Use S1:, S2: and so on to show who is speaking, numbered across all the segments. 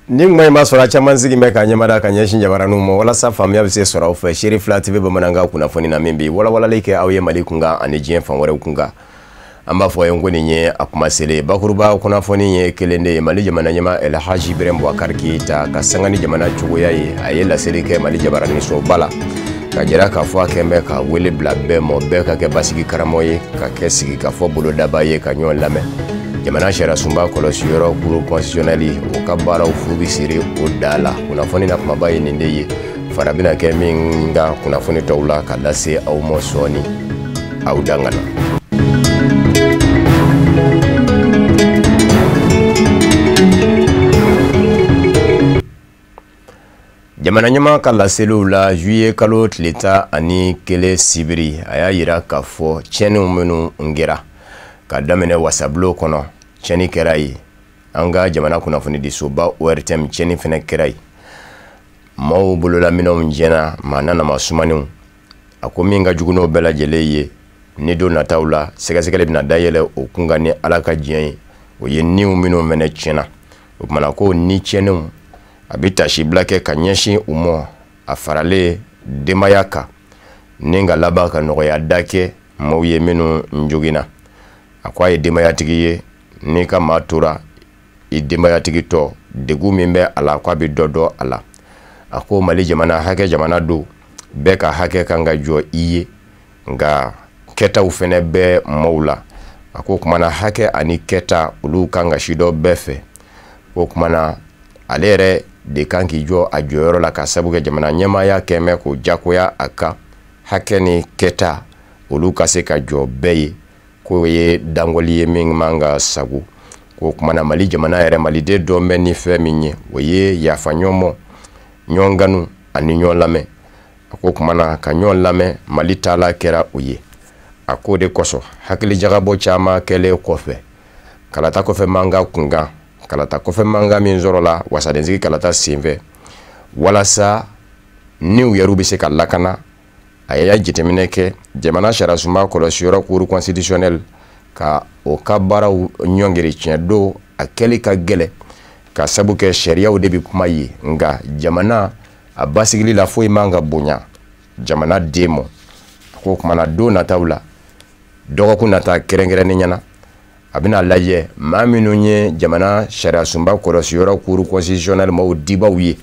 S1: Ni kuma in b'a sɔrɔ a caman sigi bɛ ka ɲɛmada ka ɲɛsin jabaraninw ma walasa faamuya bɛ se sɔrɔ aw fɛ Seere Fila TV bamanankan kunnafoni na min bɛ walawalali kɛ aw ye Mali kunkan ani diɲɛ fan wɛrɛw kunkan. An b'a fɔ ye ko nin ye a kuma selen bakuruba kunnafoni ye kelen de ye. Mali jamana ɲɛmaa El Hadji Ibrahim Boubacar Keita ka sanga ni jamana cogoya ye, a ye laseli kɛ Mali jabaraninsoba la ka jira k'a fɔ a kɛn bɛ ka wele bila bɛɛ ma, bɛɛ ka kɛ basigi karamɔgɔ ye, ka kɛ sigikafɔ bolodaba ye, ka ɲɔgɔn lamɛn. Jamana sariyasunba kɔlɔsi yɔrɔ cour constitutionnelle o ka baaraw fu bɛ siri o da la. Kunnafoni na kumaba ye nin de ye, fara bɛna kɛ min ka kunnafoni tɔw la ka lase aw ma sɔɔni, aw dangana. Jamana ɲɛmaa ka laseliw la juillet kalo tile 11 sibiri, a y'a yira k'a fɔ tiɲɛniw minnu kɛra ka daminɛ wasabulon kɔnɔ, tiɲɛni kɛra yen. An ka jamana kunnafonidisoba ORTM tiɲɛni fɛnɛ kɛra yen. Maaw bololaminɛnw tiɲɛna, maa nanama sumaninw. A ko min ka jugu n'o bɛɛ lajɛlen ye, ni don nataw la sɛgɛsɛgɛli bɛna dayɛlɛ o kunkan ni Ala ka diɲɛ ye, o ye niw minnu fɛnɛ tiɲɛna. O kumana ko ni tiɲɛnenw a bɛ tasibila kɛ ka ɲɛsin u ma, a faralen denbaya kan, ni ka laban ka nɔgɔya da kɛ maaw ye minnu joginna. A ko a ye denbayatigi ye, n'i ka maa tora i denbayatigi tɔ, degun min bɛ a la, k'a bɛ dɔ dɔn a la. A ko Mali jamana hakɛ jamana don, bɛɛ ka hakɛ kan ka jɔ i ye, nka kɛtaw fɛnɛ bɛ maaw la. A ko kumana hakɛ ani kɛta olu kan ka si dɔ bɛɛ fɛ. O kumana ale yɛrɛ de kan k'i jɔ a jɔyɔrɔ la ka sabu kɛ jamana ɲɛmaaya kɛn bɛ k'o jagoya a kan, hakɛ ni kɛta olu ka se ka jɔ bɛɛ ye. K'o ye dangɔli ye min man ka sago. K'o kumana Mali jamana yɛrɛ, maliden dɔn bɛ ni fɛn min ye, o ye yafa ɲɔgɔn ma, ɲɔgɔn kanu ani ɲɔgɔn lamɛn. A ko kumana ka ɲɔgɔn lamɛn Mali taala kɛra o ye. A k'o de kosɔn hakilijagabɔ caman kɛlen kɔfɛ, kalata kɔfɛ mankan kunkan, kalata kɔfɛ mankan min sɔrɔla wasadensigi kalata senfɛ, walasa niw yɛrɛw bɛ se ka lakana, a y'a jateminɛ kɛ jamana sariyasunba kɔlɔsi yɔrɔ cour constitutionnelle ka o ka baaraw ɲɔngiri. Tiɲɛ don a kɛli ka gɛlɛn ka sabu kɛ sariyaw de bɛ kuma ye, nka jamana a basigili la foyi man ka bonya jamana den ma. A ko kumana don nataw la, dɔgɔkun nata kɛrɛnkɛrɛnnen ɲɛna, a bɛna lajɛ maa minnu ye jamana sariyasunba kɔlɔsi yɔrɔ cour constitutionnelle maaw dibaw ye,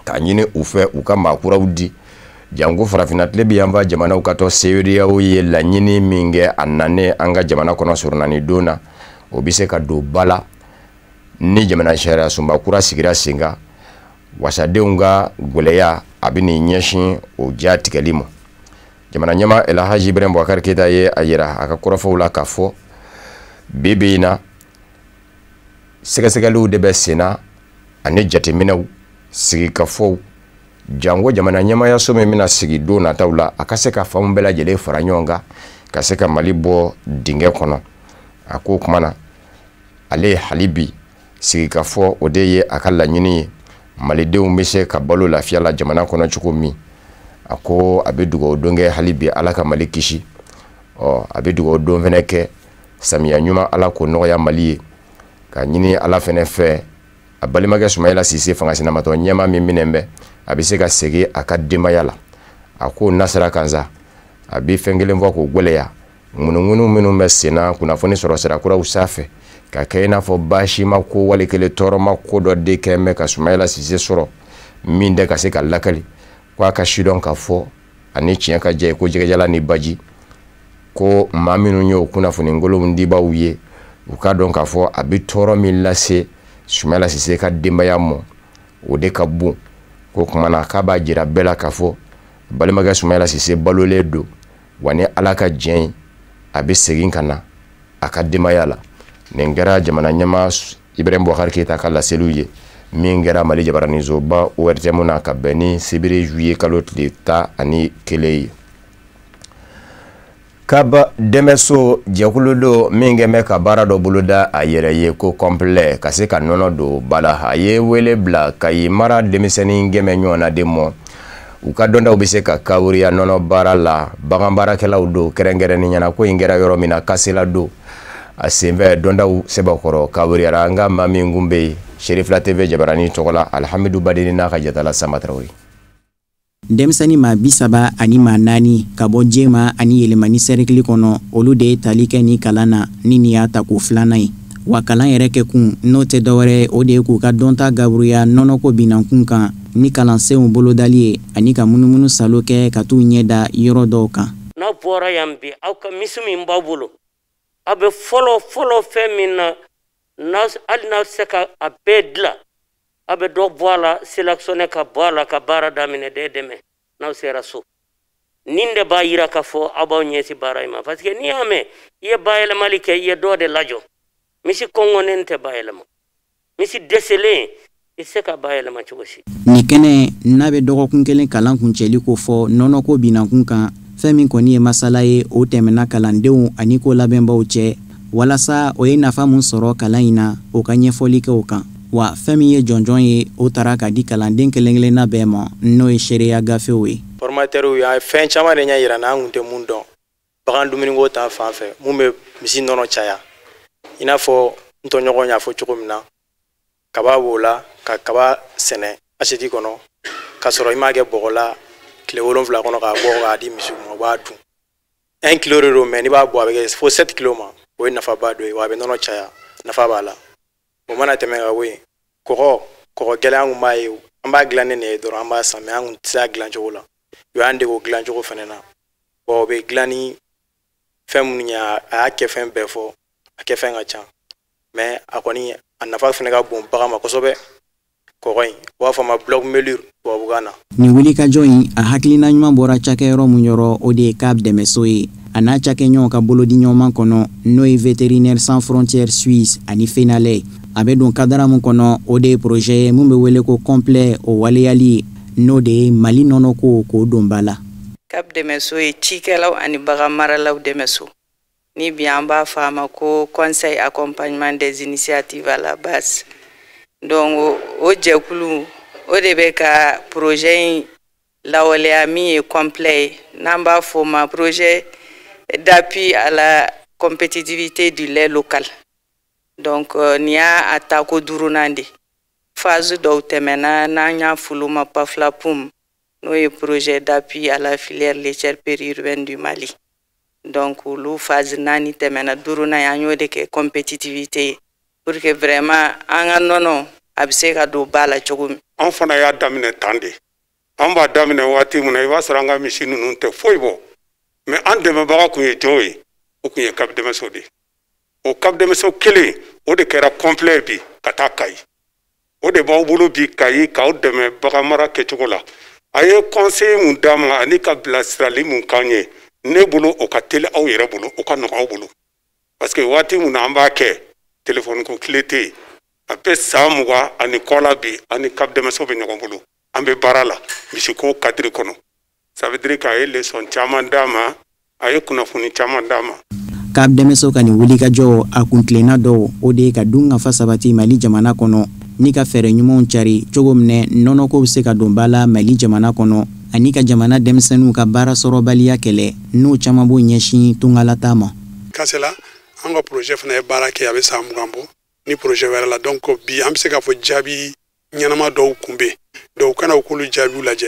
S1: k'a ɲini u fɛ u ka maa kuraw di. Janko farafinna tile bɛ yanfan jamanaw ka tɔ CEDEAO ye laɲini min kɛ a nanen an ka jamana kɔnɔ surunani don na, o bɛ se ka don ba la ni jamana sariyasunba kura sigira sen kan. Wasadenw ka gwɛlɛya a bɛ n'i ɲɛsin o ja tigɛli ma. Jamana ɲɛmaa El Hadji Ibrahim Boubacar Keita ye a yira a ka kɔrɔfɔw la k'a fɔ bi bi in na sɛgɛsɛgɛliw de bɛ sen na ani jateminɛw, sigikafɔw, janko jamana ɲɛmaayaso min bɛna sigi don nataw la, a ka se ka faamu bɛɛ lajɛlen fara ɲɔgɔn kan ka se ka Mali bɔ dingɛ kɔnɔ. A ko kuma na ale hali bi sigikafɔ o de ye a ka laɲini ye, malidenw bɛ se ka balo lafiya la jamana kɔnɔ cogo min. A ko a bɛ dugawu don kɛ hali bi Ala ka Mali kisi. Ɔ a bɛ dugawu don fɛnɛ kɛ samiya ɲuman Ala k'o nɔgɔya Mali ye, ka ɲini Ala fɛnɛ fɛ a balimakɛ Sumayila Sise fanga sinamatɔ ɲɛmaa min minɛn bɛ, a bɛ se ka segin a ka denbaya la. A ko nasira kan sa, a bɛ fɛn kelen fɔ k'o gwɛlɛya, ŋunuŋunu minnu bɛ sen na kunnafoni sɔrɔ sira kuraw sanfɛ, ka kɛ i n'a fɔ baasima ko wali kelen tɔɔrɔma ko dɔ de kɛn bɛ ka Sumayila Sise sɔrɔ min tɛ ka se ka lakali. Ko a ka sidɔn ka fɔ ani tiɲɛ ka jɛ ko jɛgɛjala ni baji, ko maa minnu ye o kunnafoni kolonw dibaw ye, u k'a dɔn k'a fɔ a bɛ tɔɔrɔ min lase Sumayila Sise ka denbaya ma, o de ka bon. Ko kumana k'a b'a jira bɛɛ la k'a fɔ balimakɛ Sumayila Sise balolen don, wa ni Ala ka diɲɛ ye a bɛ segin ka na a ka denbaya la. Nin kɛra jamana ɲɛmaa Ibrahim Boubacar Keita ka laseliw ye min kɛra Mali jabaraninsoba ORTM na ka bɛn ni sibiri juillet kalo tile 11 ye. Kaba dɛmɛso jɛkulu do min kɛn bɛ ka baara dɔ boloda a yɛrɛ ye ko complet ka se ka nɔnɔ don ba la. A ye wele bila Kayi mara denmisɛnnin 100 ɲɔgɔnna de mɔ, u ka dɔndaw bɛ se ka kawuriya nɔnɔ baara la. Bagan baarakɛlaw don kɛrɛnkɛrɛnnenya na. Ko in kɛra yɔrɔ min na, Kasela don. A senfɛ, dɔndaw sɛbɛkɔrɔ kawuriyara. An ka maa min kun bɛ yen Serifila TV jabarani tɔgɔ la, Alhamidu Badeni n'a ka jatala Samba Tarawele.
S2: Denmisɛnnin maa 34 ka bɔ Jema ani Yɛlɛmani sɛrikili kɔnɔ, olu de ye tali kɛ ni kalan na ni nin y'a tako filanan ye. Wa kalan yɛrɛ kɛ kun n'o tɛ dɔwɛrɛ ye, o de ye k'u ka dɔnta gaburuya nɔnɔko binankun kan ni kalansenw bolodali ye, ani ka munumunu salo kɛ ka t'u ɲɛ da yɔrɔ dɔw kan.
S3: N'aw bɔra yan bi, aw ka misi min b'aw bolo, aw bɛ fɔlɔ fɔlɔ fɛn min na, hali n'aw tɛ se ka a bɛɛ dilan, aw bɛ dɔ bɔ a la, sélectionner ka bɔ a la, ka baara daminɛ dès demain n'aw sera so. Nin de b'a yira k'a fɔ aw b'aw ɲɛsin baara in ma, parce que n'i y'a mɛn i ye bayɛlɛmali kɛ, i ye dɔ de lajɔ. Misi kɔngɔnen tɛ bayɛlɛma, misi dɛsɛlen i tɛ se ka bayɛlɛma cogo si.
S2: Nin kɛnɛ n'a bɛ dɔgɔkun kelen kalan kuncɛli ko fɔ nɔnɔko binankun kan, fɛn min kɔni ye masala ye, o tɛmɛna kalandenw ani ko labɛnbaw cɛ, walasa o ye nafa mun sɔrɔ kalan in na, o ka ɲɛfɔli kɛ o kan. Wa fɛn min ye jɔnjɔn ye, o tara ka di kalanden kelen kelenna bɛɛ ma, n'o ye seereya gafew ye.
S4: Formateurw y'a fɛn caman de ɲɛ yira n'an kun tɛ mun dɔn bagan dumuniko ta fan fɛ, mun bɛ misi nɔnɔ caya, i n'a fɔ n tɔɲɔgɔn y'a fɔ cogo min na, kaba b'o la, ka kaba sɛnɛ assiette kɔnɔ k'a sɔrɔ i m'a kɛ bɔgɔ la, tile 7 kɔnɔ k'a bɔ k'a di misiw ma, u b'a dun. 1 kilo de don, mais n'i b'a bɔ, a bɛ kɛ fo 7 kilo ma. O ye nafaba dɔ ye, wa a bɛ nɔnɔ caya, nafa b'a la. O mana tɛmɛ ka bɔ yen, kɔgɔ, kɔgɔ gɛlɛn, an kun b'a ye an b'a dilan ni nin ye dɔrɔn, an b'a san, mais an kun tɛ se a dilan cogo la. U y'an dege o dilan cogo fɛnɛ na. Bon, o bɛ dilan ni fɛn minnu ye, a y'a kɛ fɛn bɛɛ fɔ, a kɛ fɛn ka ca, mais a kɔni a nafa fɛnɛ ka bon bagan ma kosɛbɛ, kɔgɔ in, u b'a fɔ a ma bloc mélure tubabukan na.
S2: Nin wulikajɔ in, a hakilina ɲuman bɔra cakɛyɔrɔ mun yɔrɔ, o de ye CAB dɛmɛso ye, a n'a cakɛɲɔgɔn ka bolodi ɲɔgɔnman kɔnɔ, n'o ye Vétérinaire Sans Frontières Suisse ani FENALAIT. A bɛ don kadara mun kɔnɔ, o de ye projet ye mun bɛ wele ko complet, o waleyali n'o de ye Mali nɔnɔko k'o don ba la.
S5: CAB dɛmɛso ye cikɛlaw ani bagan maralaw dɛmɛso ni bi an b'a fɔ a ma ko Conseil accompagnement des initiatives à la base. Donc o jɛkulu, o de bɛ ka projet in lawaleya min ye complet ye, n'an b'a fɔ o ma projet d'appui à la compétitivité du lait local. Donc nin y'a a tako duurunan de. Phase dɔw tɛmɛna n'an y'a f'olu ma PAFLAPUM, n'o ye projet d'appui à la filière laitière périurbaine du Mali. Donc olu phase naani tɛmɛna, duurunan ye an y'o de kɛ compétitivité ye, pour que vraiment an ka nɔnɔ a bɛ se ka don ba la cogo min.
S6: An fana y'a daminɛ tan de. An b'a daminɛ waati min na, i b'a sɔrɔ an ka misi ninnu tɛ foyi bɔ, mais an dɛmɛbaga kun ye jɔn ye? O kun ye CAB dɛmɛso de ye. O CAB dɛmɛso kelen o de kɛra complet bi ka taa Kayi. O de b'aw bolo bi Kayi k'aw dɛmɛ baganmara kɛcogo la. A ye conseil mun d'an ma ani ka bilasirali mun k'an ye, ne bolo o ka teli aw yɛrɛ bolo, o ka nɔgɔ aw bolo, parce que waati mun na an b'a kɛ, telefɔni ko tile tɛ yen. A bɛ san 20 ani kɔ la bi, ani CAB dɛmɛso bɛ ɲɔgɔn bolo, an bɛ baara la misiko cadre kɔnɔ. Ça veut dire k'a ye leçon caman d'a ma, a ye kunnafoni caman d'a ma.
S2: CAB dɛmɛso ka nin wulikajɔ, a kuntilenna dɔw, o de ye ka dunkafa sabati Mali jamana kɔnɔ ni ka fɛɛrɛ ɲumanw cari cogo minɛ nɔnɔko bɛ se ka don ba la Mali jamana kɔnɔ, ani ka jamana denmisɛnninw ka baara sɔrɔbaliya kɛlɛ, n'o caman b'o ɲɛsin tungalata ma.
S7: Kasela, an ka projet fana ye baara kɛ, a bɛ san 20 bɔ ni projet wɛrɛ la. Donc bi an bɛ se k'a fɔ jaabi ɲɛnama dɔw kun bɛ yen. Donc u kana u k'olu jaabiw lajɛ,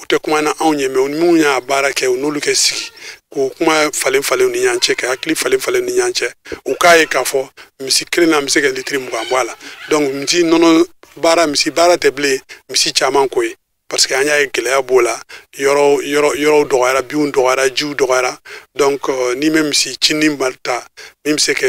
S7: u tɛ kuma na anw ye, mais minnu y'a baara kɛ, u n'olu kɛ sigi k'o kuma falen falen ni ɲɔgɔn cɛ, ka hakili falen falen ni ɲɔgɔn cɛ, u k'a ye k'a fɔ misi kelen na, an bɛ se ka litiri 20 bɔ a la. Donc misi nɔnɔ baara, misi baara tɛ bilen misi caman ko ye, parce que an y'a ye gɛlɛya b'o la, yɔrɔ yɔrɔ yɔrɔw dɔgɔyara, binw dɔgɔyara, jiw dɔgɔyara. Donc n'i bɛ misi cinin ta min bɛ se ka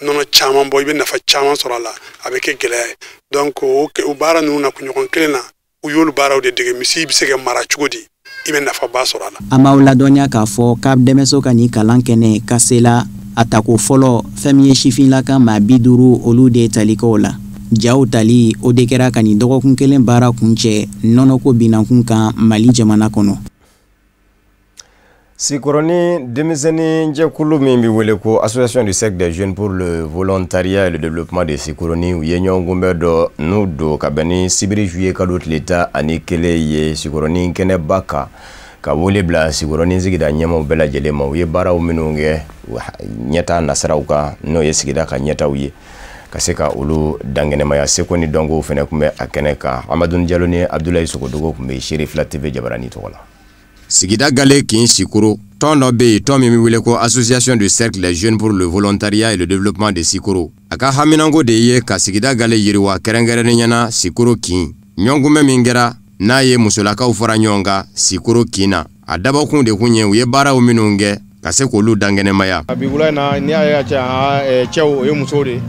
S7: nɔnɔ caman bɔ, i bɛ nafa caman sɔrɔ a la, a bɛ kɛ gɛlɛya ye. Donc o baara ninnu na, kunɲɔgɔn kelen na, u y'olu baaraw de dege, misi bɛ se ka mara cogo di, i bɛ nafaba sɔrɔ a la.
S2: An b'aw ladɔnniya k'a fɔ CAB dɛmɛso ka nin kalan kɛnɛ Kasela, a tako fɔlɔ, fɛn min ye sifinlaka maa 50, olu de ye tali kɛ o la. Jaw tali, o de kɛra ka nin dɔgɔkun kelen baara kuncɛ nɔnɔko binankun kan Mali jamana kɔnɔ.
S1: Sikɔrɔni denmisɛnnin jɛkulu min bɛ wele ko Association du Cercle des Jeunes pour le Volontariat et le Développement de Sikɔrɔni, u ye ɲɔgɔnkunbɛn dɔ n'u don ka bɛn ni sibiri juillet kalo tile 11 ye Sikɔrɔni kɛnɛba kan, ka wele bila Sikɔrɔni sigida ɲɛmaaw bɛɛ lajɛlen ma. U ye baaraw minnu kɛ ɲɛta nasiraw kan, n'o ye sigida ka ɲɛtaw ye, ka se ka olu dankɛnɛmaya. Seko ni dɔnkow fɛnɛ tun bɛ a kɛnɛ kan. Amadu Jalo ni Abdulayi Sogodogo tun bɛ Seere Fila TV jabarani tɔgɔ la. Sigida Gale kin Sikoro, tɔn dɔ bɛ yen, tɔn min bɛ wele ko Association du Cercle des Jeunes pour le Volontariat et le Développement de Sikoro. A ka haminanko de ye ka sigida gale yiriwa, kɛrɛnkɛrɛnnenya na Sikoro kin. Ɲɔgɔnkunbɛn min kɛra n'a ye musolakaw fara ɲɔgɔn kan Sikoro kin na, a dabɔkun de kun ye u ye baaraw minnu kɛ ka se k'olu dankɛnɛmaya.
S8: Bi wula in na, n'i y'a ye ka cɛ cɛw, o ye musow de.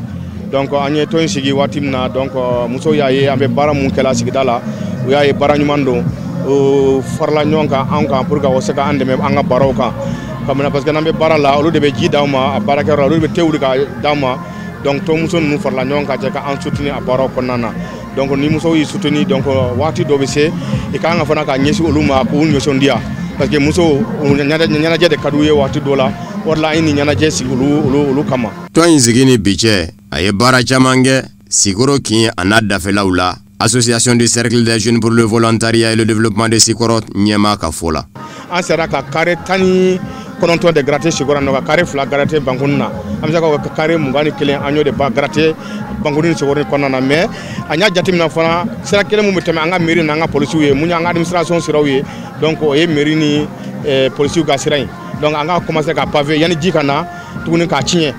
S8: Donc an ye tɔn in sigi waati min na, donc musow y'a ye an bɛ baara mun kɛla sigida la, u y'a ye baara ɲuman don, o farala ɲɔgɔn kan anw kan pour que o se ka an dɛmɛ an ka baaraw kan ka parce que n'an bɛ baara la, olu de bɛ ji d'anw ma a baarakɛyɔrɔ la, olu de bɛ te wuli ka d'anw ma. Donc tɔnmuso ninnu farala ɲɔgɔn kan cɛ ka an soutenir a baaraw kɔnɔna na. Donc ni musow y'i soutenir, donc waati dɔ bɛ se i ka kan ka fana ka ɲɛsin olu ma k'u nisɔndiya, parce que musow ɲɛnajɛ de ka d'u ye waati dɔ la. O de la an ye nin ɲɛnajɛ sigi olu kama.
S1: Tɔn in sigi ni bi cɛ, a ye baara caman kɛ Sikoro kin a n'a dafɛlaw la. Association du Cercle des Jeunes pour le Volontariat et le Développement de Sikoro ɲɛmaa ka fɔ la,
S8: an sera ka carré 19 de gratter Sikoro nɔ, ka carré 2 gratter Bankoni na. An bɛ se ka carré 21, an y'o de ba gratter Bankoni ni Sikoro kɔnɔna na. Mais an y'a jateminɛ fana, sira kelen mun bɛ tɛmɛ an ka mairie n'an ka polisiw ye, mun y'an ka administration siraw ye, donc o ye mairie ni polisiw ka sira ye. Donc an ka commencer ka pavé yanni ji ka na tuguni k'a tiɲɛ.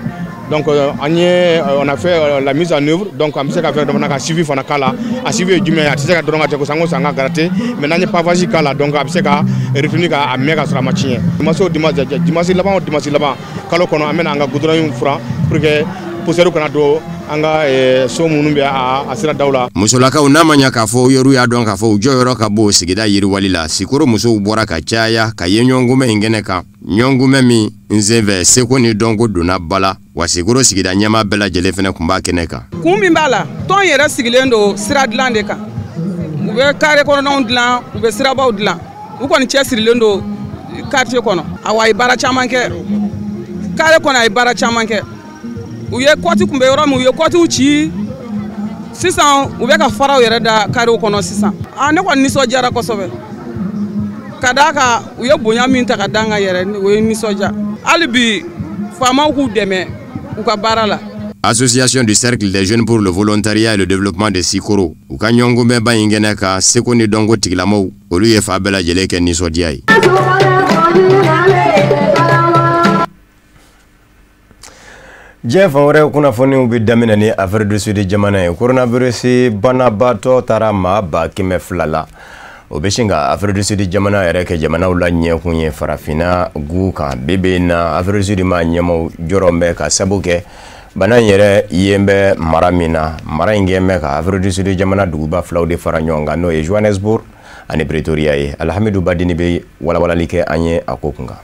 S8: Donc on a fait la mise en œuvre. Donc an bɛ se ka fɛn dɔ fana ka suivi fana k'a la. A suivi ye jumɛn ye? A tɛ se ka dɔrɔn ka kɛ ko san o san ka gratter, mais n'an ye pavage k'a la, donc a bɛ se ka retenir ka a mɛn ka sɔrɔ a ma tiɲɛ. Dimanche o dimanche, dimanche laban o dimanche laban kalo kɔnɔ, an bɛ na an ka goudron in furan pour que poussière kana don an ka so minnu bɛ a sira daw la.
S1: Musolakaw, n'a ma ɲɛ k'a fɔ yɔrɔ y'a dɔn k'a fɔ u jɔyɔrɔ ka bon sigida yiriwali la, Sikoro musow bɔra ka caya ka ye ɲɔgɔnkunbɛn in kɛnɛ kan, ɲɔgɔnkunbɛn min n senfɛ seko ni dɔnko donna ba la. Wa Sikoro sigida ɲɛmaa bɛɛ lajɛlen fɛnɛ tun b'a kɛnɛ kan.
S9: Kun min b'a la, tɔn yɛrɛ sigilen don sira dilan de kan. U bɛ carré kɔnɔnaw dilan, u bɛ sirabaw dilan, u kɔni cɛsirilen don quartier kɔnɔ. Awa, a ye baara caman kɛ carré kɔnɔ, a ye baara caman kɛ. U ye kɔti kun bɛ yɔrɔ min, u ye kɔtiw ci. Sisan u bɛ ka faraw yɛrɛ da carréw kɔnɔ sisan. A ne kɔni nisɔndiyara kosɛbɛ, ka d'a kan u ye bonya min ta ka d'an kan yɛrɛ, o ye nisɔndiya. Hali bi faamaw k'u dɛmɛ u ka baara la.
S1: Association du Cercle des Jeunes pour le Volontariat et le Développement de Sikoro, u ka ɲɔgɔnkunbɛnba in kɛnɛ kan, seko ni dɔnko tigilamɔgɔw, olu ye fa bɛɛ lajɛlen kɛ nisɔndiya ye. Diɲɛ fan wɛrɛ kunnafoniw bɛ daminɛ ni Afrique du Sud jamana ye. Coronavirus banabaatɔ taara maa 200,000 la. O bɛ sin ka Afrique du Sud jamana yɛrɛ kɛ jamanaw la ɲɛkun ye farafinna gu kan. Bi bi in na, Afrique du Sud maa ɲɛmaw jɔrɔ bɛ ka sabu kɛ bana in yɛrɛ yen bɛ mara min na. Mara in kɛn bɛ ka Afrique du Sud jamana duguba filaw de fara ɲɔgɔn kan, n'o ye Johannesburg ani Pretoria ye. Alhamidu Badini bɛ walawalali kɛ an ye a ko kun kan.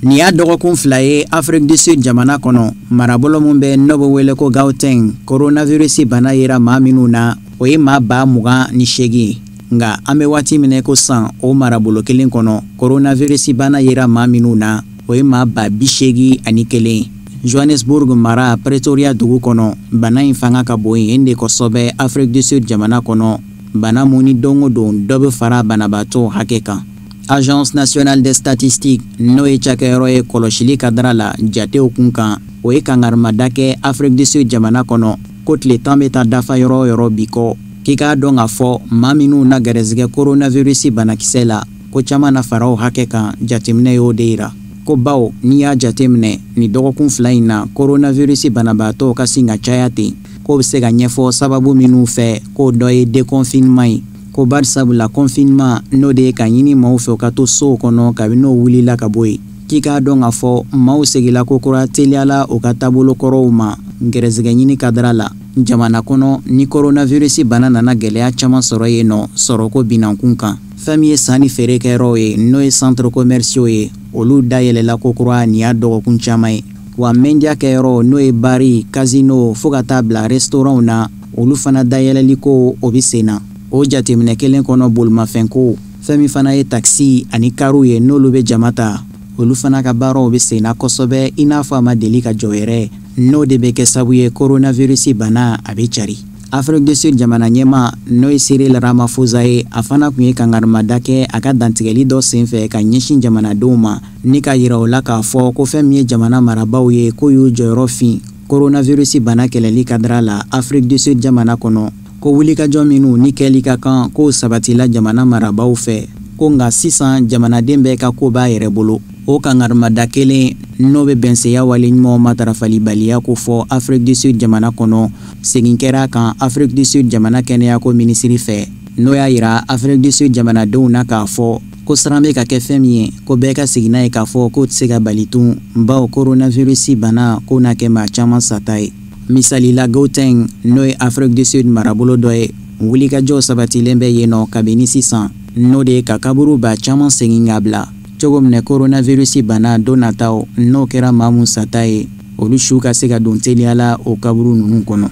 S2: Nin y'a dɔgɔkun 2 ye Afrique du Sud jamana kɔnɔ, marabolo min bɛ n'o bɛ wele ko Gauteng, coronavirus bana yera maa minnu na, o ye maa 28,000 ye. Nka an bɛ waati min na ko san, o marabolo kelen kɔnɔ, coronavirus bana yera maa minnu na, o ye maa 81,000 ye. Johannesburg mara Pretoria dugu kɔnɔ, bana in fanga ka bon yen de kosɛbɛ Afrique du Sud jamana kɔnɔ, bana mun ni don o don dɔ bɛ fara banabaatɔ hakɛ kan. Agence nationale des statistiques, n'o ye cakɛyɔrɔ ye kɔlɔsili kadara la jatew kun kan, o ye kangarimada kɛ Afrique du Sud jamana kɔnɔ ko tile 10 bɛ taa dafa yɔrɔ o yɔrɔ bi kɔ, k'i k'a dɔn k'a fɔ maa minnu na gɛrɛsɛgɛ coronavirus banakisɛ la, ko caman na fara o hakɛ kan. Jateminɛ y'o de yira ko bawo n'i y'a jateminɛ nin dɔgɔkun 2 in na, coronavirus banabaatɔw ka sin ka caya ten, k'o bɛ se ka ɲɛfɔ sababu minnu fɛ, k'o dɔ ye déconfinement ye. Ko bari sabula confinement, n'o de ye ka ɲini maaw fɛ u ka to sow kɔnɔ kabini n'o wulila ka bɔ yen, k'i k'a dɔn k'a fɔ maaw segila ko kura teliyala u ka taabolo kɔrɔw ma gɛrɛsɛgɛ ɲini kadara la jamana kɔnɔ. Ni coronavirus bana nana gɛlɛya caman sɔrɔ yen nɔ sɔrɔko binankun kan, fɛn min ye sanni feere kɛyɔrɔw ye, n'o ye centre commerciaux ye, olu dayɛlɛla ko kura nin y'a dɔgɔkun caman ye. Wa mɛndiya kɛyɔrɔ, n'o ye bari, casino, fo ka taa bila restaurantw na, olu fana dayɛlɛli ko o bɛ sen na. O jateminɛ kelen kɔnɔ, bolimafɛnko, fɛn min fana ye taxi ani kariw ye, n'olu bɛ jama ta, Olu fana ka baaraw bɛ senna kosɛbɛ i n'a fɔ a ma deli ka jɔ yɛrɛ, n'o de bɛ kɛ sababu ye coronavirus bana a bɛ cari. Afrique du Sud jamana ɲɛmaa, n'o ye Cyril Ramaphosa ye, a fana tun ye kangarimada kɛ a ka dantigɛli dɔ senfɛ ka ɲɛsin jamanadenw ma, ni ka yira o la k'a fɔ ko fɛn min ye jamana marabaaw ye, k'o y'u jɔyɔrɔ fin coronavirus bana kɛlɛli kadira la Afrique du Sud jamana kɔnɔ, ko wulikajɔ minnu ni kɛli ka kan, k'o sabatila jamana marabaaw fɛ, ko nka sisan jamanaden bɛɛ ka ko b'a yɛrɛ bolo. O kangarimada kelen, n'o bɛ bɛnseya wale ɲumanw matarafalibaliya ko fɔ Afrique du Sud jamana kɔnɔ, segin kɛra a kan Afrique du Sud jamana kɛnɛyako minisiri fɛ, n'o y'a yira Afrique du Sud jamanadenw na k'a fɔ ko siran bɛ ka kɛ fɛn min ye, ko bɛɛ ka segin n'a ye k'a fɔ k'o tɛ se ka bali tun, bawo coronavirus bana k'o na kɛ maa caman sata ye. Misali la, Gauteng, n'o ye Afrique du Sud marabolo dɔ ye, wulikajɔw sabatilen bɛ yen nɔ kabini sisan, n'o de ye ka kaburu ba caman segin ka bila cogo min na coronavirus bana don nataw, n'o kɛra maa mun sata ye, olu su ka se ka don teliya la o kaburu ninnu kɔnɔ.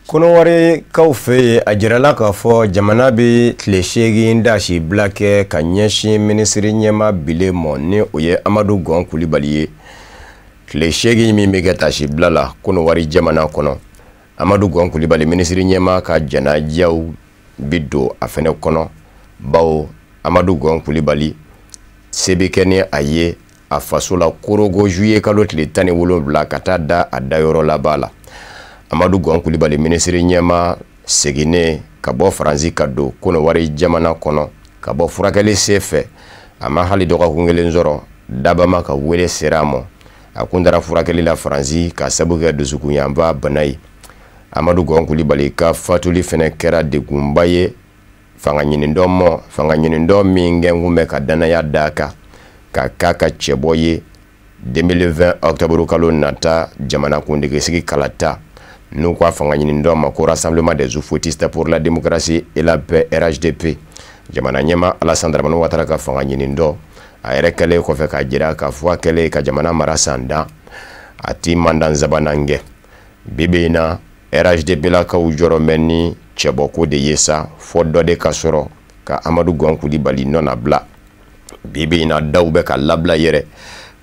S1: Kɔnɔwarikaw fɛ yen, a jirala k'a fɔ jamana bɛ tile 8 dasi bila kɛ ka ɲɛsin minisiri ɲɛmaa bilen mɔ, ni o ye Amadu Gɔn Kulibali ye. Tile 8 min bɛ kɛ tasi bila la Kɔnɔwari jamana kɔnɔ, Amadu Gɔn Kulibali minisiri ɲɛmaa ka janajaw bi don a fɛnɛ kɔnɔ, bawo Amadu Gɔn Kulibali se bɛ kɛ ni a ye a faso la Korogo juillet kalo tile 17 ka taa da a dayɔrɔ laban la. Amadu Gɔn Kulibali minisiri ɲɛmaa seginnen ka bɔ Faransi ka don Kɔnɔwari jamana kɔnɔ ka bɔ furakɛli sen fɛ, a ma hali dɔgɔkun kelen sɔrɔ, dabama ka wele sera a ma. A kun taara furakɛli la Faransi ka sabu kɛ dusukunyanba bana ye. Amadu Gɔn Kulibali ka fatuli fɛnɛ kɛra degunba ye fanga ɲinindɔ mɔ, fanga ɲinindɔ min gɛnkun bɛ ka danaya d'a kan ka k'a ka cɛbɔ ye 2020 octobre kalo nata jamanakuntigisigi kalata, n'u ko a fanga ɲinindɔ ma ko Rassemblement des Houphouëtistes pour la démocratie et la paix, RHDP. Jamana ɲɛmaa Alassane Dramane Ouattara ka fanga ɲinindɔ, a yɛrɛ kɛlen kɔfɛ k'a jira k'a fɔ a kɛlen ka jamana mara san dan, a ti mandan sabanan kɛ. Bi bi in na, RHDP lakaw jɔrɔ bɛ ni cɛbɔko de ye sa, fɔ dɔ de ka sɔrɔ ka Amadu Gɔn Kulibali nɔ nabila. Bi bi in na, daw bɛ ka labila yɛrɛ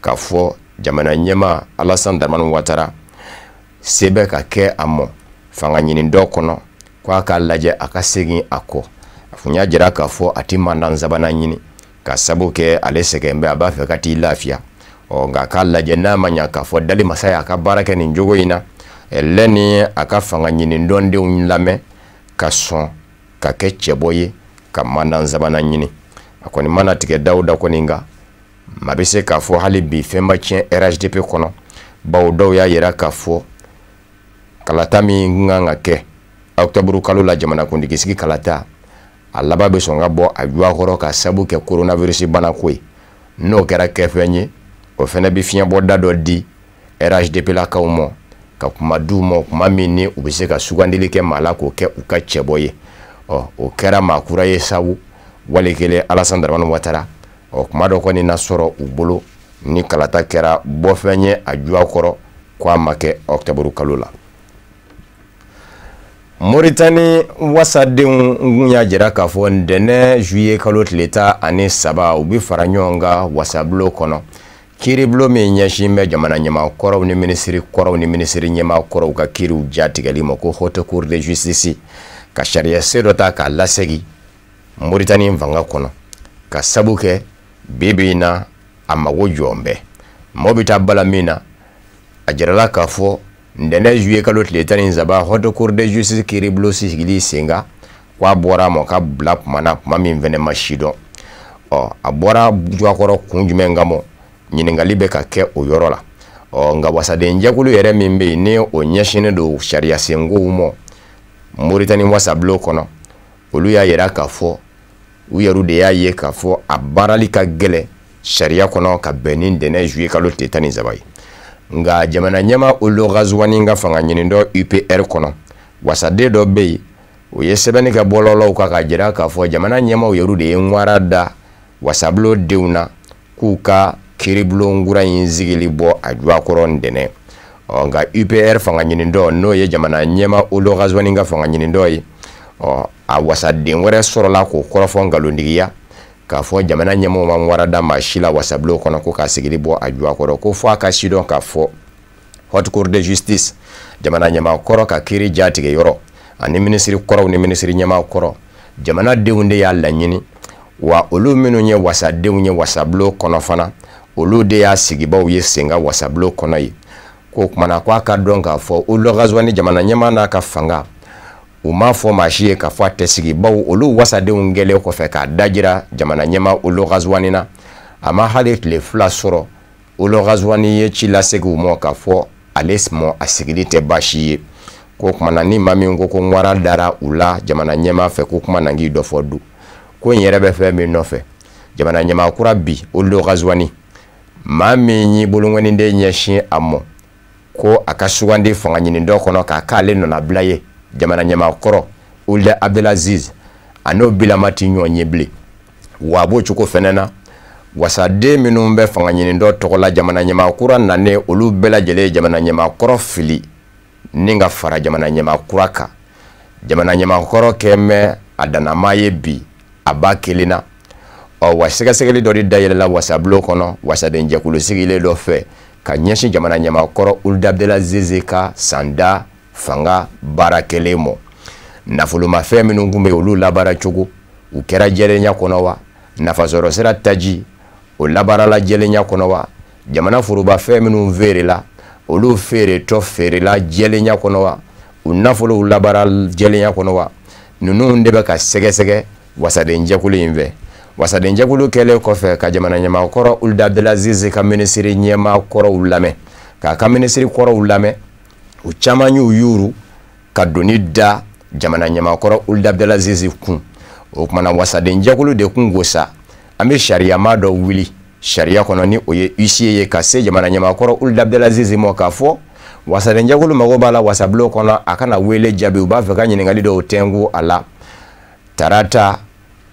S1: k'a fɔ jamana ɲɛmaa Alassane Dramane Ouattara se bɛ ka kɛ a mɔ fanga ɲinindɔ kɔnɔ, k'a k'a lajɛ a ka segin a kɔ. A kun y'a jira k'a fɔ a ti mandan sabanan ɲini ka sabu kɛ ale sɛgɛn bɛ, a b'a fɛ ka t'i lafiya. Ɔ nka k'a lajɛ n'a ma ɲa k'a fɔ dali masa y'a ka baara kɛ nin cogo in na, lɛ ni a ka fanga ɲinindɔndenw lamɛn ka sɔn ka kɛ cɛbɔ ye ka mandan sabanan ɲini. A kɔni mana tigɛ dawuda kɔni, nka maa bɛ se k'a fɔ hali bi fɛn ma tiɲɛ RHDP kɔnɔ, bawo dɔw y'a yira k'a fɔ kalata min kan ka kɛ octobre kalo la, jamanakuntigisigi kalata, a laban bɛ sɔn ka bɔ a juwa kɔrɔ ka sabu kɛ coronavirus banako ye. N'o kɛra kɛfɛn ye, o fɛnɛ bɛ fiɲɛbɔda dɔ di RHDP lakaw ma ka kuma d'u ma, kuma min ni u bɛ se ka sugandili kɛ maa la k'o kɛ u ka cɛbɔ ye. Ɔ o kɛra maa kura ye sabu wali kelen Alassane Dramane Ouattara, ɔ kuma dɔ kɔni na sɔrɔ u bolo ni kalata kɛra bɔfɛn ye a juwa kɔrɔ ko a ma kɛ octobre kalo la. Moritani wasadenw kun y'a jira k'a fɔ ntɛnɛn juillet kalo tile 13, u bɛ fara ɲɔgɔn kan wasabulon kɔnɔ, kiiribulon min ɲɛsin bɛ jamana ɲɛmaa kɔrɔw ni minisiri kɔrɔw ni minisiri ɲɛmaa kɔrɔw ka kiiriw jatigɛli ma, ko Haute Cour de justice, ka sariya se dɔ ta k'a lasegin Moritani fanga kɔnɔ, ka sabu kɛ bi bi in na a mago jɔn bɛ mɔgɔ bɛ taa bala min na. A jirala k'a fɔ ntɛnɛn juillet kalo tile 13, Haute Cour de justice kiiribulon sigili sen kan, k'a bɔra a ma ka bila kuma na, kuma min fɛnɛ ma si dɔn. Ɔ a bɔra juwakɔrɔ kun jumɛn kama, ɲininkali bɛ ka kɛ o yɔrɔ la. Ɔ nka wasaden jɛkulu yɛrɛ min bɛ yen ni o ɲɛsinnen don sariya senkow ma Moritani wasabulon kɔnɔ, olu y'a yira k'a fɔ u yɛrɛ de y'a ye k'a fɔ a baarali ka gɛlɛn sariya kɔnɔ ka bɛn ni ntɛnɛn juillet kalo tile 13 ye. Nka jamana ɲɛmaa Ould Ghazouani ka fanga ɲinindɔ UPR kɔnɔ, wasaden dɔ bɛ yen, o ye sɛbɛnni kɛ bɔlɔlɔw kan k'a jira k'a fɔ jamana ɲɛmaaw yɛrɛ de ye ŋwara da wasabulon denw na k'u ka kiiribulon kura in sigili bɔ a juwa kɔrɔ ntɛnɛn. Ɔ nka UPR fanga ɲinindɔ, n'o ye jamana ɲɛmaa Ould Ghazouani ka fanga ɲinindɔ ye, ɔ a wasaden wɛrɛ sɔrɔla k'o kɔrɔfɔ nkalontigiya K'a fɔ jamana ɲɛmɔgɔw ma wara da maa si la wasabulon kɔnɔ ko k'a sigili bɔ a juwa kɔrɔ, ko fo a ka sidɔn k'a fɔ haute cour de justice, jamana ɲɛmaa kɔrɔ ka kiiri jatigɛ yɔrɔ, ani minisiri kɔrɔw ni minisiri ɲɛmaa kɔrɔ, jamanadenw de y'a laɲini. Wa olu minnu ye wasadenw ye wasabulon kɔnɔ fana, olu de y'a sigibaw ye sen kan wasabulon kɔnɔ ye. K'o kumana ko a ka dɔn k'a fɔ Ould Ghazouani, jamana ɲɛmaa n'a ka fanga, u m'a fɔ maa si ye k'a fɔ a tɛ sigi, bawo olu wasadenw kɛlen kɔfɛ k'a dajira jamana ɲɛmaa Ould Ghazouani na, a ma hali tile 2 sɔrɔ, Ould Ghazouani ye ci lasegin u ma k'a fɔ ale mɔ a sigili tɛ baasi ye. K'o kumana ni maa min ko ko ŋwara dara u la jamana ɲɛmaa fɛ, ko kuma na k'i dɔ fɔ du ko in yɛrɛ bɛ fɛn min nɔfɛ. Jamana ɲɛmaa kura bi Ould Ghazouani, maa min y'i bolonkɔniden ɲɛsin a mɔ ko a ka sugandi fanga ɲini dɔ kɔnɔ k'a k'ale nɔnabila ye, jamana ɲɛmaa kɔrɔ Ould Abdelaziz, a n'o bilama ti ɲɔgɔn ye bilen. Wa a b'o cogo fɛnɛ na, wasaden minnu bɛ fanga ɲini dɔ tɔgɔ la jamana ɲɛmaa kura nanen, olu bɛɛ lajɛlen ye jamana ɲɛmaa kɔrɔ fili ni ka fara jamana ɲɛmaa kura kan. Jamana ɲɛmaa kɔrɔ kɛn bɛ a danama ye bi a ba kelen na. Ɔ wa sɛgɛsɛgɛli dɔ de dayɛlɛla wasabulon kɔnɔ wasadenjɛkulu sigilen dɔ fɛ ka ɲɛsin jamana ɲɛmaa kɔrɔ Ould Abdelaziz ka sanda fanga baara kɛlen mɔ. Nafolomafɛn minnu tun bɛ yen, olu labaara cogo, u kɛra jɛlenya kɔnɔ wa? Nafasɔrɔ sira taji, o labaarala jɛlenya kɔnɔ wa? Jamana forobafɛn minnu feerela, olu feeretɔ feerela jɛlenya kɔnɔ wa? U nafolow labaara jɛlenya kɔnɔ wa? Ninnu de bɛ ka sɛgɛsɛgɛ wasadenjɛkulu in fɛ. Wasadenjɛkulu kɛlen kɔfɛ ka jamana ɲɛmaa kɔrɔ Ould Abdelaziz ka minisiri ɲɛmaa kɔrɔw lamɛn, k'a ka minisiri kɔrɔw lamɛn, u caman y'u yuru ka doni da jamana ɲɛmaa kɔrɔ Ould Abdelaziz kun. O kumana wasadenjɛkulu de kun ko sa, an bɛ sariyama dɔ wuli sariya kɔnɔ ni o ye huissier ye ka se jamana ɲɛmaa kɔrɔ Ould Abdelaziz ma, k'a fɔ wasadenjɛkulu mago b'a la wasabulon kɔnɔ, a kana wele jaabi, u b'a fɛ ka ɲininkali dɔw tɛnku a la. Tarata,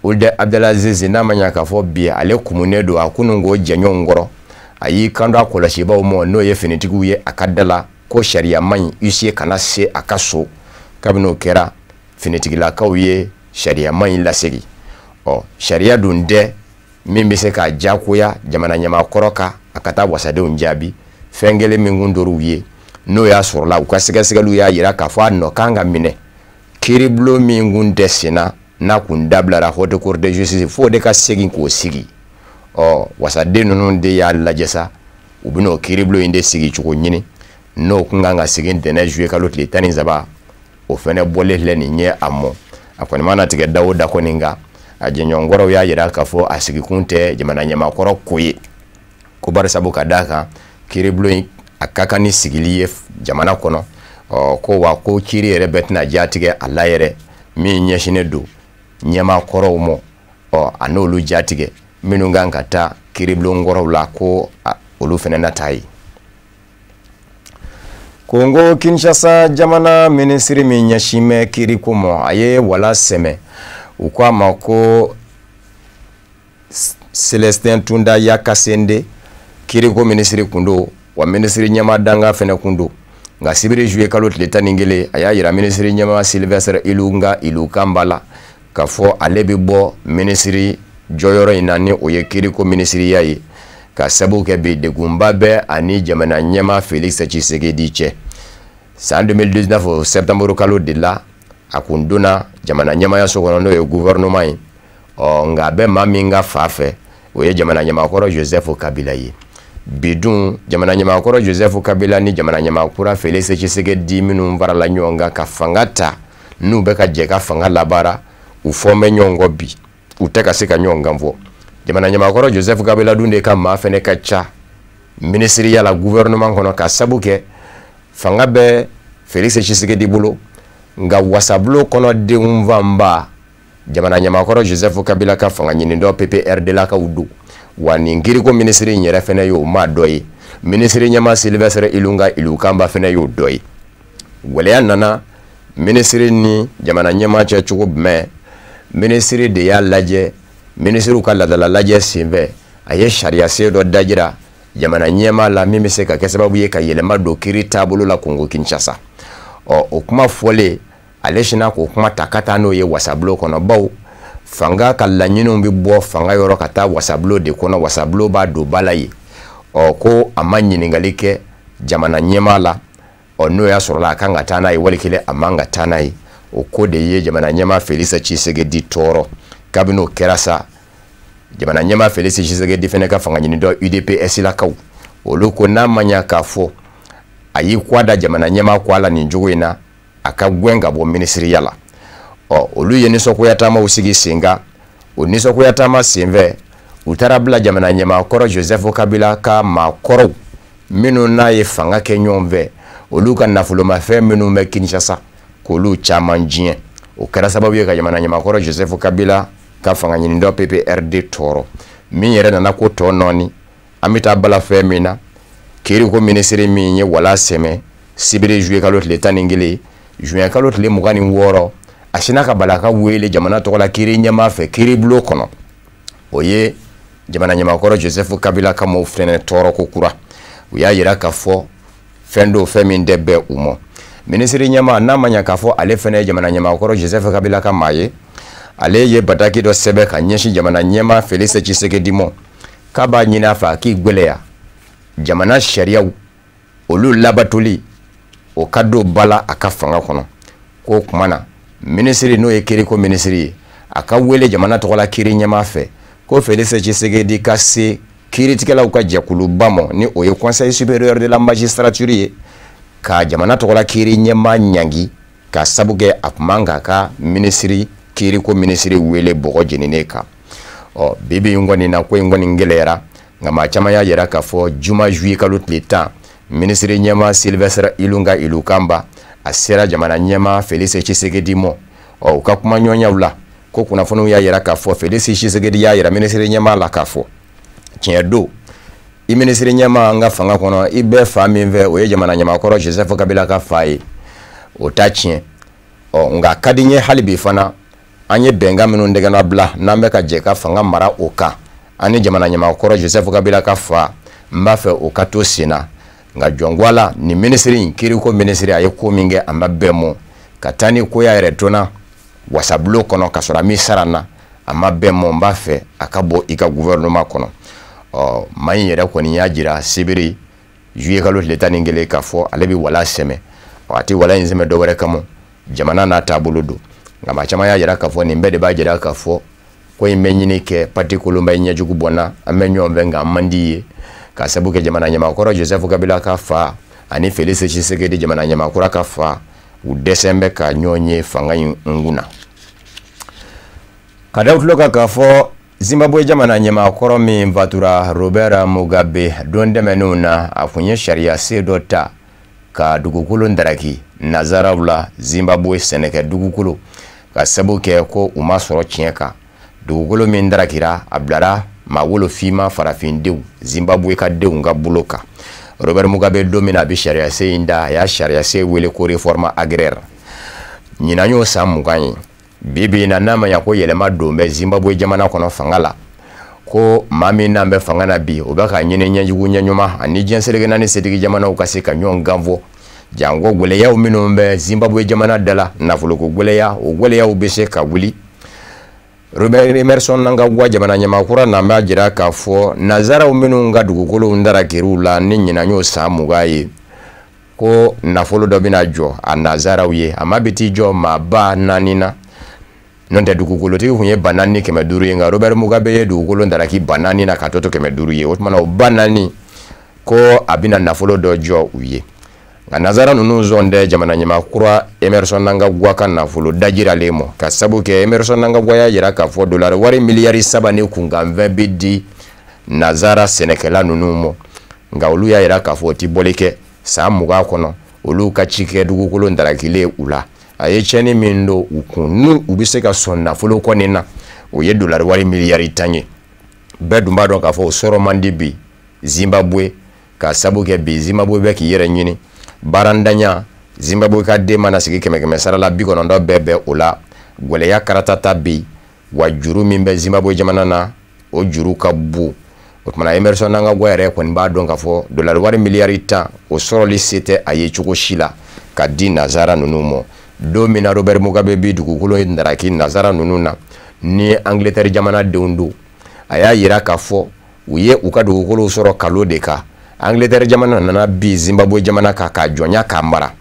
S1: Ould Abdelaziz, n'a ma ɲa k'a fɔ bi ale kumunen don a kunun k'o jɛɲɔgɔnw kɔrɔ, a y'i kanto a kɔlɔsibaw ma, n'o ye finitigiw ye a ka da la, ko sariya man ɲi huissier kana se a ka so. Kabini o kɛra, finitigilakaw ye sariya man ɲi lasegin. Ɔ sariya dun tɛ min bɛ se k'a diyagoya jamana ɲɛmaa kɔrɔ kan a ka taa wasadenw jaabi. Fɛn kelen min kun dor'u ye, n'o y'a sɔrɔla u ka sɛgɛsɛgɛliw y'a jira k'a fɔ a nɔ kan ka minɛ kiiribulon min kun tɛ sen na, n'a kun dabilara haute cour de justice, f'o de ka segin k'o sigi. Ɔ wasaden ninnu de y'a lajɛ sa, u bɛn'o kiiribulon in de sigi cogo ɲini, n'o kun kan ka segin ntɛnɛn juillet kalo tile 13, o fɛnɛ bɔlen filɛ nin ye a mɔ. A kɔni mana tigɛ da o da kɔni kan, a jɛɲɔgɔnkɔrɔw y'a jira k'a fɔ a sigikun tɛ jamana ɲɛmaakɔrɔ ko ye, ko bari sabu ka d'a kan kiiribulon in a ka kan ni sigili ye jamana kɔnɔ. Ɔ ko wa ko kiiri yɛrɛ bɛɛ tɛna jatigɛ a la yɛrɛ, min ɲɛsinnen don ɲɛmaakɔrɔw ma, ɔ a n'olu jatigɛ minnu kan ka taa kiiribulon kɔrɔw la, ko olu fɛnɛ na taa ye. Kongo Kinshasa jamana minisiri min ɲɛsin bɛ kiiriko ma, a ye wala sɛmɛ, u ko a ma ko Celestin Tunda Yakasende, kiiriko minisiri kun don, wa minisiri ɲɛmaa danga fɛnɛ kun don. Nka sibiri juillet kalo tile 11, a y'a yira minisiri ɲɛmaa Sylvestre Ilunga Ilukamba la k'a fɔ ale bɛ bɔ minisiri jɔyɔrɔ in na, ni o ye kiiriko minisiriya ye, ka sababu kɛ bi degunba bɛ ani jamana ɲɛmaa Félix Tshisekedi cɛ. San 2019 septembre kalo de la, a kun donna jamana ɲɛmayaso kɔnɔ, n'o ye gouvernement ye. Ɔ nka a bɛ maa min ka fa fɛ, o ye jamana ɲɛmaakɔrɔ Joseph Kabila ye. Bi dun jamana ɲɛmaakɔrɔ Joseph Kabila ni jamana ɲɛmaakura Félix Tshisekedi minnu farala ɲɔgɔn kan ka fanga ta, n'u bɛ ka jɛ ka fanga labaara, u fɔ bɛ ɲɔgɔn kɔ bi, u tɛ ka se ka ɲɔgɔn kan fɔ. Jamana ɲɛmaakɔrɔ Joseph Kabila dun de ka maa fɛnɛ ka ca minisiriya la gouvernement kɔnɔ, ka sabu kɛ fanga bɛ Félix Tshisekedi bolo, nka wasabulon kɔnɔ denw fanba jamana ɲɛmaakɔrɔ Joseph Kabila ka fanga ɲini dɔ PPRD lakaw don. Wa nin kiiriko minisiri in yɛrɛ fɛnɛ y'o maa dɔ ye, minisiri ɲɛmaa Sylvestre Ilunga Ilukamba fɛnɛ y'o dɔ ye. Gwɛlɛya nana minisiri ni jamana ɲɛmaa cɛ cogo jumɛn? Minisiri de y'a lajɛ, minisiriw ka laadala lajɛ senfɛ, a ye sariya sen dɔ dajira jamana ɲɛmaa la min bɛ se ka kɛ sababu ye ka yɛlɛma don kiiri taabolo la Kongo Kinshasa. Ɔ o kuma fɔlen, ale sinna k'o kuma ta ka taa n'o ye wasabulon kɔnɔ, bawo Fanga ka laɲiniw bɛ bɔ fanga yɔrɔ ka taa wasabulon de kɔnɔ, wasabulon b'a don ba la yen. Ɔ ko a ma ɲininkali kɛ jamana ɲɛmaa la, ɔ n'o y'a sɔrɔ la a kan ka taa n'a ye wali kelen a man ka taa n'a ye. O ko de ye jamana ɲɛmaa Félix Tshisekedi tɔɔrɔ. Kabini o kɛra sa, jamana ɲɛmaa Félix Tshisekedi fɛnɛ ka fanga ɲini dɔ UDPS lakaw, olu ko n'a ma ɲa k'a fɔ a y'i kɔ da jamana ɲɛmaa kɔ a la nin cogo in na, a ka gɛn ka bɔ minisiriya la. Ɔ olu ye nisɔngoya taamaw sigi sen kan. O nisɔngoya taama senfɛ, u taara bila jamana ɲɛmaa kɔrɔ Joseph Kabila ka maakɔrɔw minnu n'a ye fanga kɛ ɲɔgɔn fɛ, olu ka nafolomafɛn minnu bɛ Kinshasa, k'olu caman diɲɛ. O kɛra sababu ye ka jamana ɲɛmaa kɔrɔ Joseph Kabila ka fanga ɲini dɔ PPRD tɔɔrɔ. Min yɛrɛ nana ko tɔ nɔɔni, an bɛ taa bala fɛn min na, kiiriko minisiri min ye wala sɛmɛ sibiri juillet kalo tile 11, juin kalo tile 26, a sinna ka bala ka wele jamana tɔgɔ la kiiri ɲɛmaa fɛ kiiribulon kɔnɔ. O ye jamana ɲɛmaakɔrɔ Joseph Kabila ka mɔɔw fɛnɛ tɔɔrɔ ko kura. U y'a yira k'a fɔ fɛn do, fɛn min tɛ bɛn u ma. Minisiri ɲɛmaa, n'a ma ɲa k'a fɔ ale fɛnɛ ye jamana ɲɛmaakɔrɔ Joseph Kabila ka maa ye, ale ye bataki dɔ sɛbɛn ka ɲɛsin jamana ɲɛmaa Félix Tshisekedi ma, k'a b'a ɲini a fɛ a k'i gwɛlɛya jamana sariyaw olu labatoli o ka don ba la a ka fanga kɔnɔ. K'o kuma na, minisiri n'o ye kiiriko minisiri ye, a ka wele jamana tɔgɔ la kiiri ɲɛmaa fɛ ko Félix Tshisekedi ka se kiiritigɛlaw ka jɛkuluba ma, ni o ye Conseil supérieur de la magistrature ye, ka jamana tɔgɔ la kiiri ɲɛmaa ɲangi ka sabu kɛ a tun man k'a ka minisiri kiiriko minisiri wele bɔgɔ jeninen kan. Ɔ bi bi in kɔni na, ko in kɔni gɛlɛyara, nka maa caman y'a yira k'a fɔ juma juillet kalo tile 10, minisiri ɲɛmaa Sylvestre Ilunga Ilunkamba a sera jamana ɲɛmaa Félix Tshisekedi ma. Ɔ u ka kumaɲɔgɔnyaw la, ko kunnafoniw y'a yira k'a fɔ Félix Tshisekedi y'a yira minisiri ɲɛmaa la k'a fɔ tiɲɛ don, i minisiri ɲɛmaa an ka fanga kɔnɔ, i bɛ fa min fɛ o ye jamana ɲɛmaakɔrɔ Joseph Kabila ka fa ye, o t'a tiɲɛ. Ɔ nka ka di n ye hali bi fana, an ye bɛnkan minnu tɛgɛnɔ bila n'an bɛ ka jɛ ka fanga mara o kan, an ni jamana ɲɛmaakɔrɔ Joseph Kabila ka fa, n b'a fɛ o ka to sen na. Nka jɔnko la, nin minisiri in, kiiriko minisiri, a ye ko min kɛ a ma bɛn mɔ, ka taa ni ko y'a yɛrɛ tonna wasabulon kɔnɔ ka sɔrɔ a m'i sara n na, a ma bɛn mɔ, n b'a fɛ a ka bɔ i ka gouvernement kɔnɔ. Ɔ maa in yɛrɛ kɔni y'a jira sibiri juillet kalo tile 11 k'a fɔ ale bɛ wala sɛmɛ. Ɔ a tɛ wala in sɛmɛ dɔwɛrɛ kama, jamana n'a taabolo don. Nka maa caman y'a jira k'a fɔ nin bɛɛ de b'a jira k'a fɔ ko in bɛ ɲini kɛ pati kolonba ye ɲɛjugu bɔ n na, an bɛ ɲɔgɔn fɛ nka an man di ye, ka sabu kɛ jamana ɲɛmaakɔrɔ Joseph Kabila ka fa ani Félix Tshisekedi jamana ɲɛmaakura ka fa, u dɛsɛ bɛ ka ɲɔgɔn ye fanga in kunna. Ka da tulo kan k'a fɔ Zimbabwe jamana ɲɛmaakɔrɔ min fatura Robert Mugabe, don tɛmɛnenw na a kun ye sariya sen dɔ ta ka dugukolo daraki nazaraw la Zimbabwe sɛnɛkɛ dugukolo, ka sabu kɛ ko u ma sɔrɔ tiɲɛ kan. Dugukolo min darakira, a bilara maa wolofinma farafindenw Zimbabwe ka denw ka bolo kan. Robert Mugabe, don min na a bɛ sariya sen in da, a y'a sariya sen wele ko réforme agraire. Ɲinan y'o san 20 ye. Bi bi in na, n'a ma ɲa ko yɛlɛma don bɛ Zimbabwe jamana kɔnɔ fanga la, ko maa min n'an bɛ fanga na bi, o bɛ ka ɲini ɲɛjugu ɲɛɲuman ani diɲɛ seleke naani setigi jamanaw ka se ka ɲɔgɔn ganfɔ, janko gwɛlɛyaw minnu bɛ Zimbabwe jamana da la, nafoloko gwɛlɛya, o gwɛlɛyaw bɛ se ka wuli. Robert Emerson Mnangagwa jamana ɲɛmaa kura n'an b'a jira k'a fɔ nazaraw minnu ka dugukolow darakiriw la ni ɲinan y'o san 20 ye, ko nafolo dɔ bɛna jɔ a nazaraw ye. A ma bi t'i jɔ maa 4000 na, n'o tɛ dugukolotigi kun ye 4500 ye, nka Robert Mugabe ye dugukolo daraki 4000 na ka tɔ to 500 ye. O tuma na o 4000, ko a bɛna nafolo dɔ jɔ u ye. Nka nazara ninnu sɔn tɛ jamana ɲɛmaa kura Emerson Mnangagwa ka nafolo dajiralen ma, ka sabu kɛ Emerson Mnangagwa y'a jira k'a fɔ dolari wari miliyari 3 ni kunkanfɛn bɛ di nazara sɛnɛkɛla ninnu ma. Nka olu y'a jira k'a fɔ o ti bɔli kɛ san 20 kɔnɔ, olu ka cikɛ dugukolo darakilen u la, a ye tiɲɛni min don u kun, n'u u bɛ se ka sɔn nafolo kɔni na, o ye dolari wari miliyari 10 ye. Bɛɛ dun b'a dɔn k'a fɔ o sɔrɔ man di bi Zimbabwe, ka sabu kɛ bi Zimbabwe bɛ k'i yɛrɛ ɲini baarantanya. Zimbabwe ka den mana sigi 100 sara la, 90 bɛɛ bɛ o la. Gwɛlɛya karatata bi, wa juru min bɛ Zimbabwe jamana na, o juru ka bon. O tuma na Emerson Mnangagwa yɛrɛ kɔni b'a dɔn k'a fɔ dolari wari miliyari 10 o sɔrɔli se tɛ a ye cogo si la ka di nazara ninnu ma. Don min na Robert Mugabe bi dugukolo in daraki nazara ninnu na, ni Angleterre jamana denw don. A y'a yira k'a fɔ u ye u ka dugukolow sɔrɔ kalo de kan. Angleterre jamana nana bi Zimbabwe jamana kan k'a jɔnya k'a mara.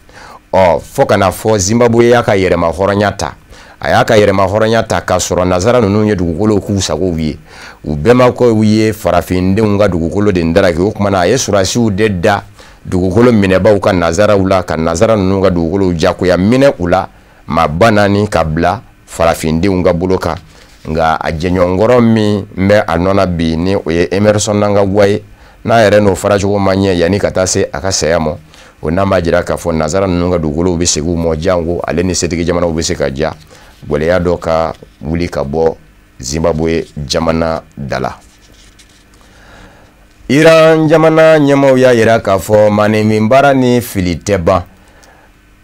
S1: Ɔ fo ka na fɔ Zimbabwe y'a ka yɛrɛma hɔrɔnya ta. A y'a ka yɛrɛma hɔrɔnya ta k'a sɔrɔ nazara ninnu ye dugukolow k'u sagow ye. U bɛnbakɛw ye farafindenw ka dugukolo de daraki. O tuma na a ye sɔrɔdasiw de da dugukolo minɛbaw ka nazaraw la, ka nazara ninnu ka dugukolow jagoya minɛ u la maa 40 ka bila farafindenw ka bolo kan. Nka a jɛɲɔgɔnkɔrɔ min bɛ a nɔ na bi ni o ye Emerson Mnangagwa ye, n'a yɛrɛ n'o faracogo ma ɲɛ yanni ka taa se a ka saya ma, o n'a b'a jira k'a fɔ nazara ninnu ka dugukolow bɛ segin u ma, janko ale ni setigi jamanaw bɛ se ka ja gɛlɛya dɔ ka wuli ka bɔ Zimbabwe jamana da la. Iran jamana ɲɛmaaw y'a jira k'a fɔ maaninfin baara ni fili tɛ ban.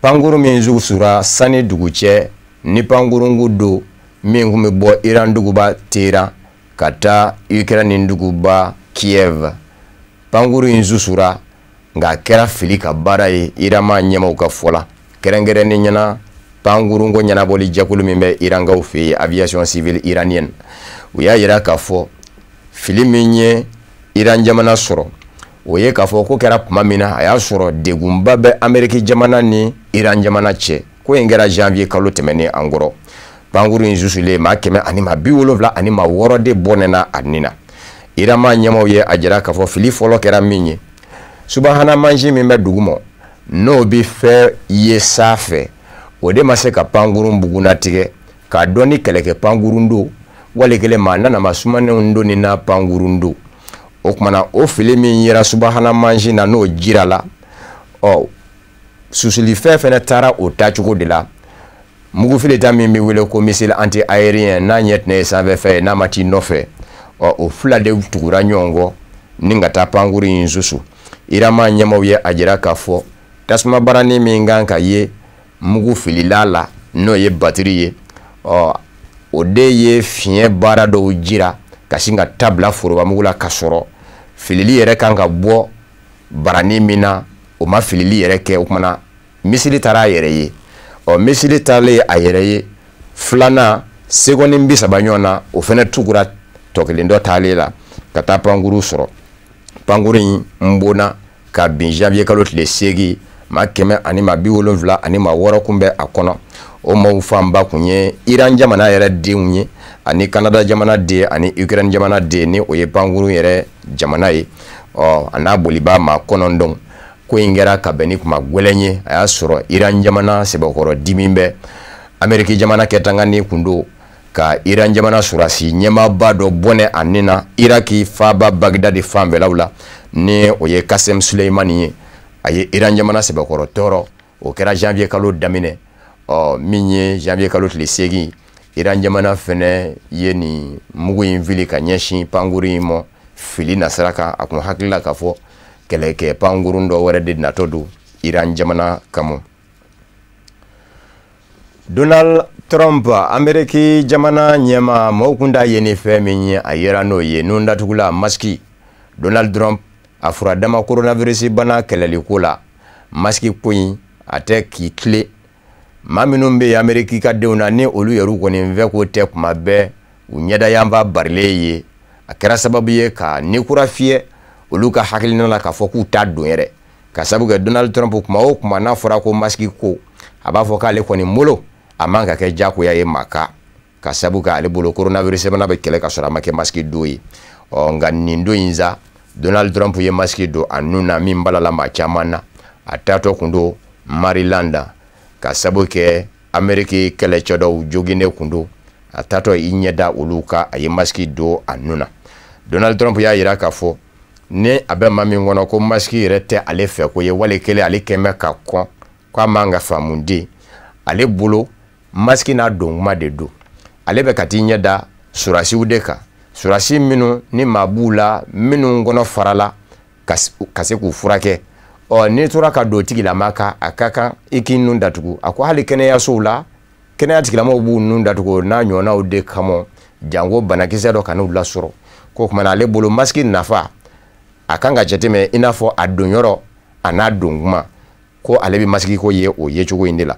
S1: Pankuru min susura sani dugu cɛ ni pankurunku don min tun bɛ bɔ Iran duguba Teheran ka taa Ukraine duguba Kiev. Pankuru in susura nka a kɛra fili ka baara ye Iran maa ɲɛmaaw ka fɔ la, kɛrɛnkɛrɛnnen ɲɛna pankurunko ɲɛnabɔli jɛkulu min bɛ Irankaw fɛ yen, aviation civile iranienne. U y'a jira k'a fɔ fili min ye Iran jamana sɔrɔ, o ye k'a fɔ ko kɛra tuma min na a y'a sɔrɔ degunba bɛ Ameriki jamana ni Iran jamana cɛ. Ko in kɛra janvier kalo tɛmɛnen an kɔrɔ. Pankuru in susulen maa 176 de bɔnɛna a nin na. Iran maa ɲɛmaaw ye a jira k'a fɔ fili fɔlɔ kɛra min ye, subahana mansin min bɛ dugu ma n'o bɛ fɛn ye sanfɛ, o de ma se ka pankurun bugunnatigɛ k'a dɔn ni kɛlɛkɛ pankurun don wali kelen maa nana ma sumanenw don ni n'a pankurun don. O tuma na o fili min yera subahana mansin na n'o jira la, ɔ susulifɛn fɛnɛ taara o taacogo de la. Mugufilita min bɛ wele ko missile anti aérien n'a ɲɛ tɛnɛ ye sanfɛfɛn ye n'a ma t'i nɔfɛ, ɔ o fila de tugura ɲɔgɔn kɔ ni ka taa pankuru in susu. Iran maa ɲɛmaaw ye a jira k'a fɔ tasuma baranin min kan ka ye mugu filila la n'o ye batiri ye, ɔ o de ye fiɲɛ baara dɔw jira ka sin ka tabila forobamugu la ka sɔrɔ filili yɛrɛ kan ka bɔ baranin min na o ma filili yɛrɛ kɛ. O tuma na misili taara a yɛrɛ ye. Ɔ misili taalen a yɛrɛ ye filanan seconde 30 ɲɔgɔn na, o fɛnɛ tugura tɔ kelen dɔ taalen la ka taa pankuru sɔrɔ. Pankuru in bonna ka bin janvier kalo tile 8, maa 176 kun bɛ a kɔnɔ. O maaw fanba kun ye Iran jamana yɛrɛ denw ye ani Canada jamana den ani Ukraine jamana den ni o ye pankuru yɛrɛ jamana ye. Ɔ a n'a bolibaa maa 9. Ko in kɛra ka bɛn ni kuma gɛlɛn ye. A y'a sɔrɔ Iran jamana sɛbɛkɔrɔ dimi bɛ Ameriki jamana kɛtangani kun don ka Iran jamana sɔrɔdasi ɲɛmaaba dɔ bɔnɛ a nin na Iraki faaba Bagdad fanfɛlaw la ni o ye Qasem Soleimani ye. A ye Iran jamana sɛbɛkɔrɔ tɔɔrɔ. O kɛra janvier kalo daminɛ. Ɔ min ye janvier kalo tile 8, Iran jamana fɛnɛ ye nin mugu in fili ka ɲɛsin pankuru in ma fili nasira kan. A kun hakili la k'a fɔ kɛlɛkɛ pankurun dɔ wɛrɛ de natɔ don Iran jamana kama. Donald Trump, Ameriki jamana ɲɛmaa, mɔgɔw kun t'a ye ni fɛn min ye, a yera n'o ye nun datugula masiki. Donald Trump a furadama coronavirus bana kɛlɛliko la, masiki ko in a tɛ k'i tile. Maa minnu bɛ yen Ameriki ka denw na ni olu yɛrɛ kɔni fɛ ko tɛ kuma bɛɛ u ɲɛda yanfa barilen ye, a kɛra sababu ye ka ni kura fiyɛ olu ka hakilina la k'a fɔ k'u t'a don yɛrɛ. Ka sababu kɛ Donald Trump kuma o kuma n'a fɔra ko masiki ko, a b'a fɔ k'ale kɔni bolo a man ka kɛ jagoya ye maa kan, ka sababu kɛ ale bolo coronavirus bana bɛ kɛlɛ ka sɔrɔ a ma kɛ masiki don ye. Ɔ nka nin don in sa, Donald Trump ye masiki don a nun na min balala maa caman na. A taatɔ kun don Maryland, ka sababu kɛ Ameriki kɛlɛcɛ dɔw joginnen kun don. A taatɔ i ɲɛ da olu kan, a ye masiki don a nun na. Donald Trump y'a jira k'a fɔ ni a bɛ maa min kɔnɔ ko masiki yɛrɛ tɛ ale fɛ ko ye, wali kelen ale kɛn bɛ ka kɔn k'a man ka faamu den. Ale bolo masiki n'a don kuma de don. Ale bɛ ka t'i ɲɛ da sɔrɔdasiw de kan, sɔrɔdasi minnu ni maa b'u la minnu kɔnɔ farala ka se k'u furakɛ. Ɔ n'i tora ka don tigilama kan, a ka kan i k'i nun datugu. A ko hali kɛnɛyasow la, kɛnɛya tigilamɔgɔw b'u nun datugu n'a ɲɔgɔnnaw de kama, janko banakisɛ dɔ kan'u lasɔrɔ. Ko kumana ale bolo masiki nafa a kan ka jateminɛ i n'a fɔ a donyɔrɔ a n'a don kuma, ko ale bɛ masiki ko ye o yecogo in de la.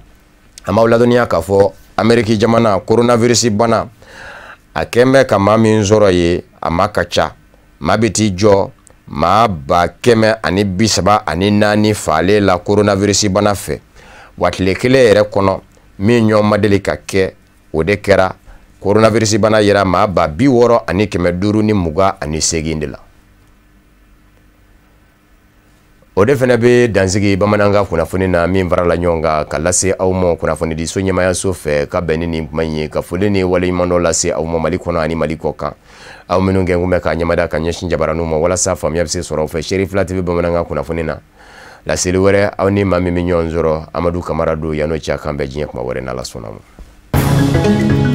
S1: An b'aw ladɔnniya k'a fɔ Ameriki jamana coronavirus bana A kɛn bɛ ka maa min sɔrɔ yen, a ma ka ca. Maa bɛ t'i jɔ maa 134 faalen la coronavirus bana fɛ. Wa tile kelen yɛrɛ kɔnɔ, min ɲɔgɔn ma deli ka kɛ, o de kɛra. Coronavirus bana yera maa 6,528 de la. O de fana bɛ dansigi bamanankan kunnafoni na min farala ɲɔgɔn kan ka lase aw ma kunnafonidiso ɲɛmayaso fɛ ka bɛn ni nin kuma in ye, ka foli ni waleɲumandɔn lase aw ma Mali kɔnɔ ani Mali kɔ kan. Aw minnu kɛ kun bɛ ka ɲɛmada ka ɲɛsin jabaraninw ma walasa faamuya bɛ se sɔrɔ aw fɛ Serifila TV bamanankan kunnafoni na. Laseli wɛrɛ, aw ni maa min bɛ ɲɔgɔn sɔrɔ, Amadu Kamara don. Yan'o cɛ, a kan bɛn diɲɛ kuma wɛrɛ n'Ala sɔnna ma.